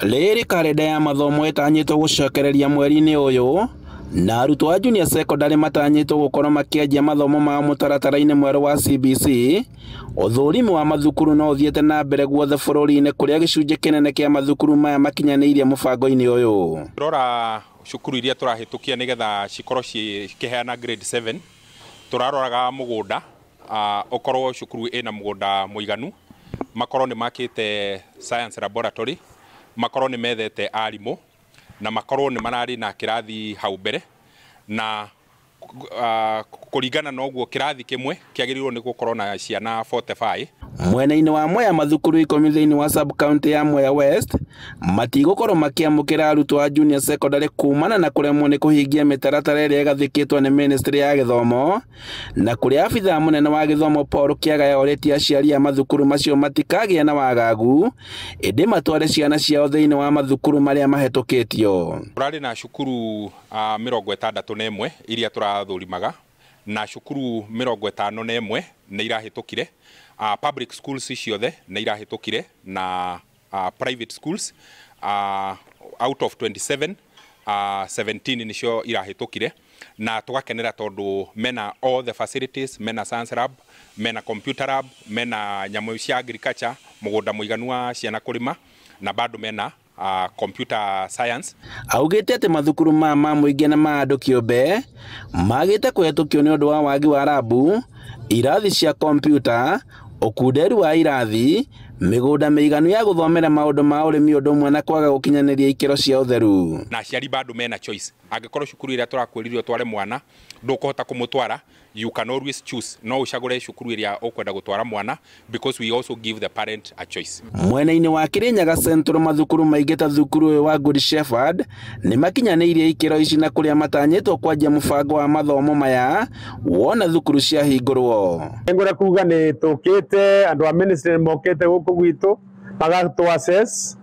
Rĩrĩ karenda ya mathomo ĩtanyĩtwo gũcokereria mweri-inĩ ũyũ, na arutwo a junior secondary matanyĩtwo gũkorwo makĩanjia mathomo mao mũtaratara-inĩ mwerũ wa CBC. Ũthũrimi wa mathukuru no ũthiĩte na mbere guothe bũrũri-inĩ, kũrĩa gĩcunjĩ kĩnene kĩa mathukuru maya makinyanĩirie mũbango-inĩ ũyũ. Rora cukuru iria tũrahĩtũkia nĩgetha cikorwo cikĩheana grade 7, tũraroraga mũgũnda, ũkorwo cukuru ĩna mũgũnda mũiganu, makorwo nĩ makĩte science laboratory, makorwo nĩ methete arimũ, na makorwo nĩ mararĩ na kĩrathi hau mbere, na kũringana na ũguo kĩrathi kĩmwe kĩagĩrĩirwo nĩ gũkorwo na ciana 45. Mwena-inĩ wa Mwea, mathukuru 10 thĩinĩ wa sub county ya Mwea West matigũkorwo makĩamũkĩra arutwo a junior secondary kumana na kũremwo nĩ kũhingia mĩtaratara ĩrĩa ĩgathĩkĩtwo nĩ ministry ya gĩthomo, na kũrĩa abithaa mũnene wa gĩthomo Paul Kĩagaya orĩtie aciari a mathukuru macio matikagĩe na wagagu, ĩndĩ matware ciana ciao thĩinĩ wa mathukuru marĩa mahetũkĩtio. Tũrarĩ na cukuru 61 iria tũrathũrimaga, na cukuru 51 nĩ irahĩtũkire. Public schools ciothe nĩ irahĩtũkire, na private schools, out of 27, 17 nĩcio irahĩtũkire, na tũgakenera tondũ mena all the facilities, mena science lab, mena computer lab, mena nyamũ cia agriculture, mũgũnda mũiganu wa ciana kũrĩma, na bado mena computer science. Augĩte atĩ mathukuru maya ma mũingĩ na ma andũ kĩũmbe magĩte kũhetũkio nĩ ũndũ wa wagi wa rabu, irathi cia kompiuta, ũkunderu wa irathi, mĩgũnda mĩiganu ya gũthomera maũndũ ma ũrĩmi, ũndũ ũmwe na kwaga gũkinyanĩria ikĩro cia ũtheru. Na aciari bado mena choice. Angĩkorwo cukuru ĩrĩa tũrakwĩrire ũtware mwana ndũkũhota kũmũtwara, you can always choose, no ũcagũre cukuru ĩrĩa ũkwenda gũtwara mwana, because we also give the parent a choice. Mwena-inĩ wa Kirinyaga Central, mathukuru maingĩ ta thukuru ũyũ wa Good Shepherd nĩ makinyanĩirie ikĩro ici, na kũrĩa matanyĩtwo kwanjia mũbango wa mathomo maya wona thukuru ciahingũrwo. Ngwenda kuga nĩ tũkĩte andũ a ministry nĩ mokĩte gũkũ gwitũ magatũ assess,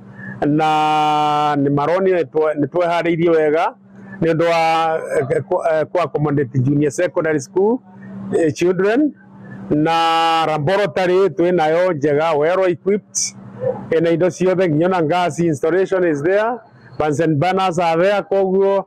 na nĩ maronire nĩ tweharĩirie wega nĩ ũndũ wa ku accommodate junior secondary school children, na laboratory twĩ nayo njega, well equipped, ĩna indo ciothe, nginya na gas installation is there, Bunsen burners are there, koguo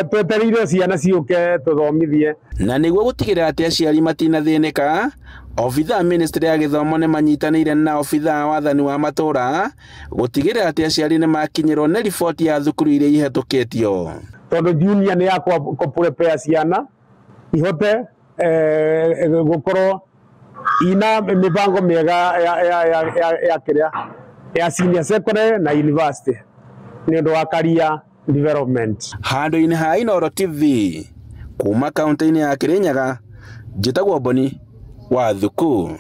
twetereire ciana ciũke tũthomithie. Na nĩguo gũtigĩrĩra atĩ aciari matinathĩnĩka, obithaa ministry ya gĩthomo nĩ manyitanĩire na obithaa wathani wa matũũra gũtigĩrĩra atĩ aciari nĩ makinyĩrwo nĩ riboti ya thukuru iria ihetũkĩtio. Tondũ junior nĩ ya kũ prepare ciana ihote gũkorwo ina mĩbango mĩega ya kĩrĩa ya senior secondary na university nĩ ũndũ wa career development. Handũ-inĩ ha Inooro TV kuma kaunti-inĩ ya Kirinyaga, njĩtagwo Boni wa Thuku.